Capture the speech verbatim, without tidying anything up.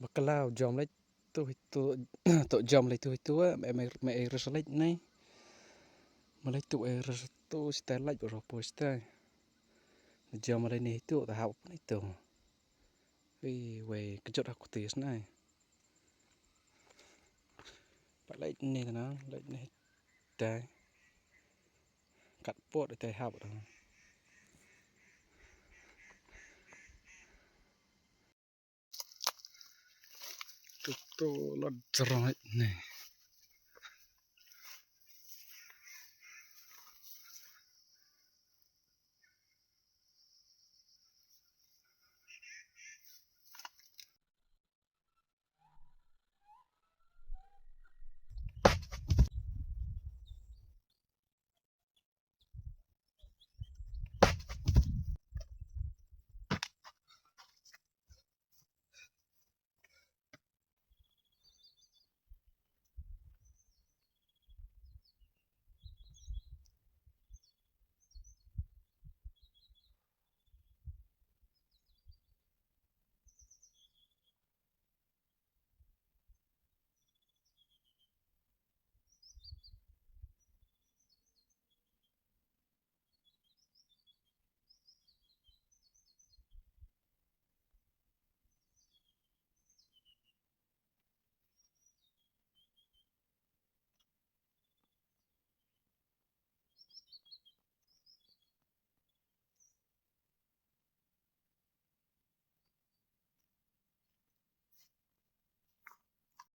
Bakla u jam leit tu hi tu, tu jam leit tu hi tu, me, me, me ei res leit nei. Me leit tu ei res tu sitai leit bro po sitai. Jam leit nei tu ta hap nei tu. Wei, wei, kejut aku tis nei. Ba leit nei tana, leit nei tai. Kat pot tai hap tana. Tu tu la jrong nei.